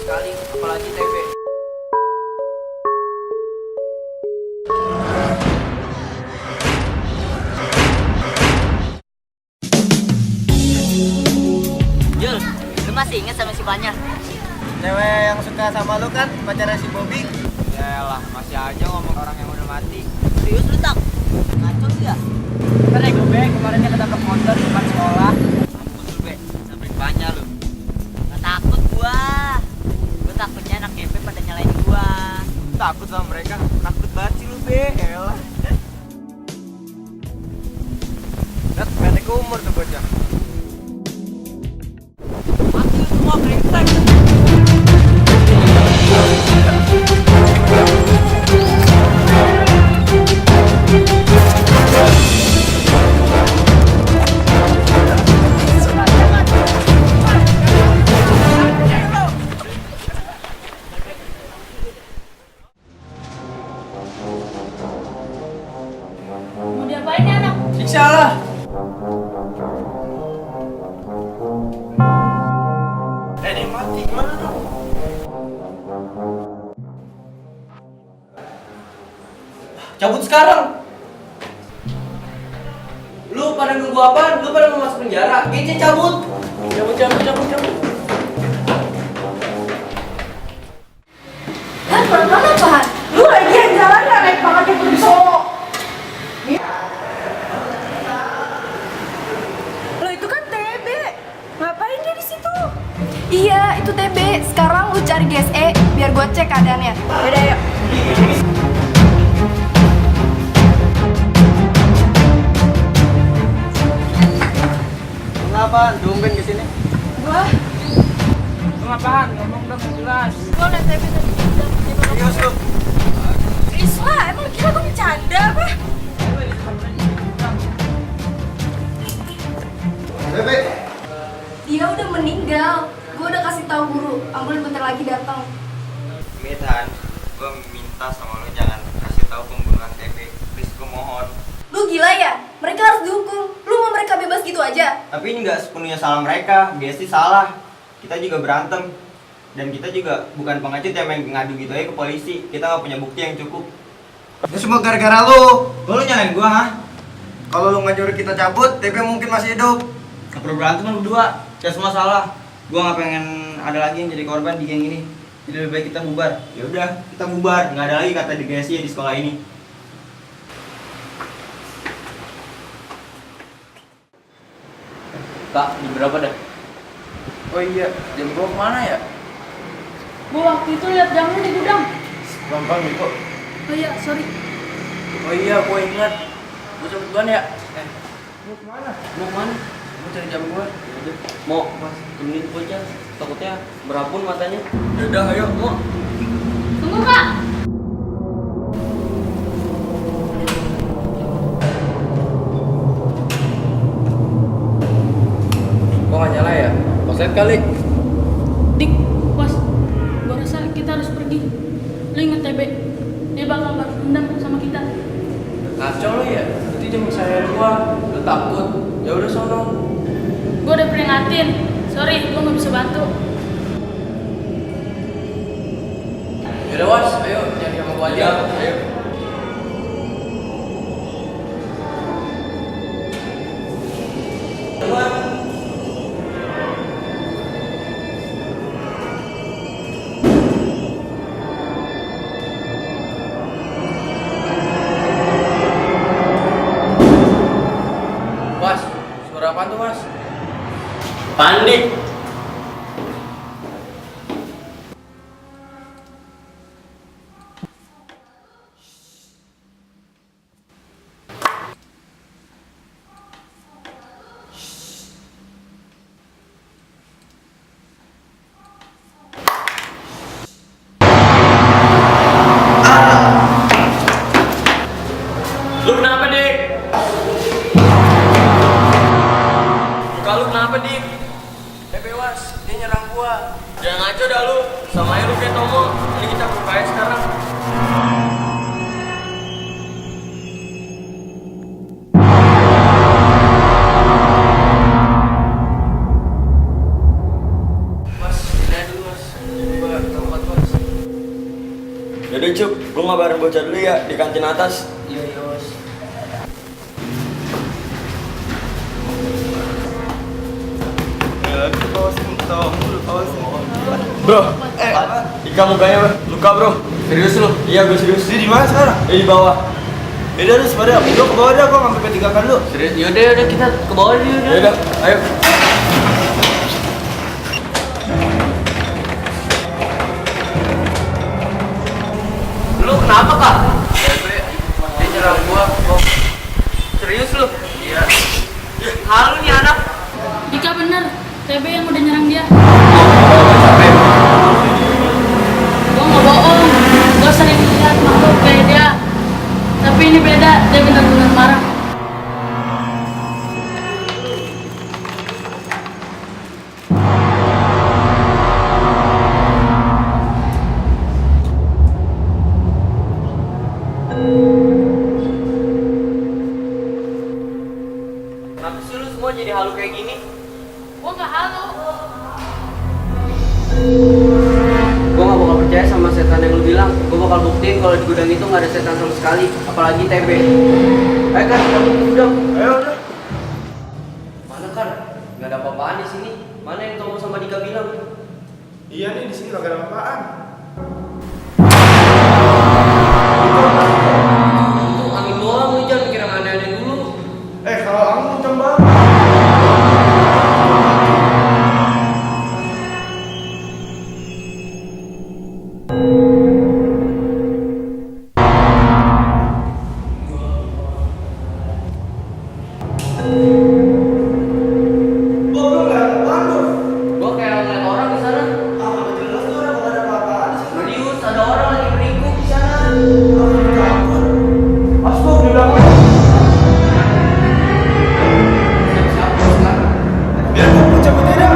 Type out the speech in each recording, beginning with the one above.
sekali, apalagi TB. Jul, lu masih inget sama si Fanya? Cewek yang suka sama lu kan pacarnya si Bobby. Yaelah, masih aja ngomong orang yang udah mati. Serius lu tak? Ngaco ya? Kan ya gue kemarin dia ketangkep motor di depan sekolah. Ampun lu Be, sampai Fanya lu. Gak takut gua. Gua takutnya anak GP pada nyalain gua. Takut sama mereka, takut banget sih lu Be. Yaelah. Lihat pendek umur tuh bocah. Mati lu semua brengsek. Mau diapain nih anak? Siksa lah. Dia mati, gimana dong? Cabut sekarang. Lu pada nunggu apa? Lu pada mau masuk penjara? Kece cabut. Cabut. Han, pelan-pelan apa Han? Lu lagi yang jalan gak naik banget yang pergi Solo. Lo itu kan TB. Ngapain dia di situ? Iya, itu TB. Sekarang lu cari GSE biar gua cek keadaannya. Yaudah, yuk. Kenapa? Dumben kesini. Gua Kenapaan? Ngomong dong jelas. gua liat TB tadi. Serius lu? Serius lah, emang kira gua bercanda apa? Bebe. Dia udah meninggal. Gua udah kasih tahu guru. Ambulan bentar lagi datang. Mitan, gue minta sama lo jangan kasih tahu pembunuhan TB. Please, gue mohon. Lu gila ya? Mereka harus dihukum. Lu mau mereka bebas gitu aja? Tapi ini nggak sepenuhnya salah mereka. Dia sih salah. Kita juga berantem. Dan kita juga bukan pengecut yang main ngadu gitu aja ke polisi. Kita nggak punya bukti yang cukup. Ini semua gara-gara lu. Lo nyalain gue, ha? Kalau lu nggak nyuruh kita cabut, TB mungkin masih hidup. Gak perlu berantem lo berdua. Kita semua salah. Gue nggak pengen ada lagi yang jadi korban di geng ini. Jadi lebih baik kita bubar. Ya udah, kita bubar. Nggak ada lagi kata degradasi di sekolah ini. Kak, jam berapa dah? Oh iya, jam gua kemana ya? Gua waktu itu lihat jamnya di gudang. Gampang gitu. Oh iya, sorry. Oh iya, gua ingat. Gua cabut duluan ya. Mau kemana? Mau kemana? Gua cari jam gua. Mau temenin bocah. Takutnya berapun matanya. Yaudah, ayo, mau. Tunggu kak. Kok nggak nyala ya? Konslet kali. Dik, was, gua rasa kita harus pergi. Lu inget TB, dia bakal balas dendam sama kita. Kacau lo ya. Itu jam saya gua. Lu takut? Ya udah sono. Gua udah peringatin. Sorry, gua nggak bisa bantu. Yaudah was, ayo nyari sama gua aja. Ayo. Was, suara apaan tuh was? Panik. Lu kenapa, Dik? Kalau kenapa, Dik? Was, dia nyerang gua. Jangan ngaco dah lu. Sama aja lu kayak Tomo. Ini kita berupaya sekarang. Mas, ini aja dulu mas. Coba Yaudah Cup, lu ngabarin bocah dulu ya di kantin atas. Iya Yus. Bro, Ika mukanya luka bro. Serius lu? Iya gue serius. Di mana sekarang? Di bawah. Beda lu sepada. Lu ke bawah dah, gua ngambil P3 kan lu. Serius? Yaudah kita ke bawah dulu. Yaudah, ayo. Lu kenapa kak? Dia nyerang gua. Oh. Serius lu? Iya. Halu nih anak. Dika bener, TB yang udah nyerang dia. Gua nggak bohong, gua sering lihat makhluk kayak dia. Tapi ini beda, dia benar-benar marah. Kenapa sih lu semua jadi halu kayak gini? Gua nggak halu. Gue gak bakal percaya sama setan yang lu bilang. Gue bakal buktiin kalau di gudang itu gak ada setan sama sekali, apalagi TB. Ayo kan, kita ke gudang. Ayo udah. Mana kan? Gak ada apa-apaan di sini. Mana yang Tomo sama Dika bilang? Iya nih, di sini kagak ada apaan. Itu angin doang, lu jangan mikir yang aneh-aneh dulu. Kalau angin kenceng banget. Gue kayak ngeliat orang di sana. Serius, ada orang lagi meringkuk di sana. Siapa sekarang? Biar gua cabut aja.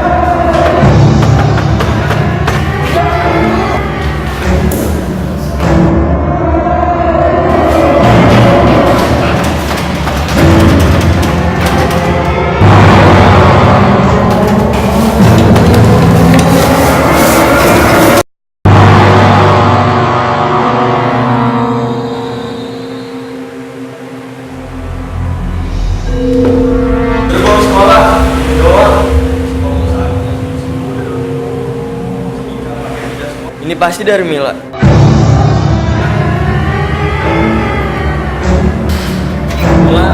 Gerbang sekolah doang. Ini pasti dari Mila. Mila.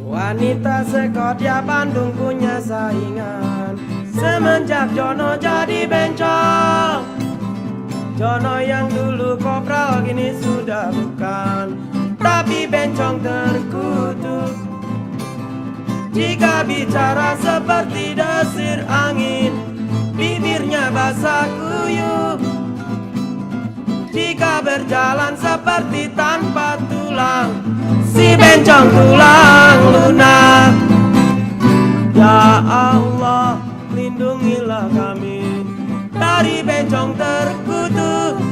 Wanita sekotnya Bandung punya saingan. Semenjak Jono jadi bencong, Jono yang dulu kopral kini sudah bukan, tapi bencong terkutuk. Jika bicara seperti desir angin, bibirnya basah kuyup. Jika berjalan seperti tanpa tulang, si bencong tulang lunak. Ya Allah, lindungilah kami dari bencong terkutuk.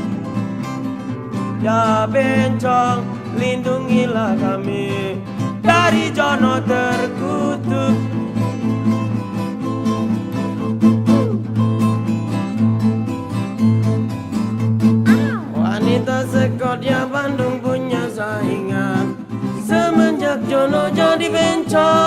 Ya bencong, lindungilah kami dari Jono terkutuk. Wanita sekotnya Bandung punya saingan. Semenjak Jono jadi bencong,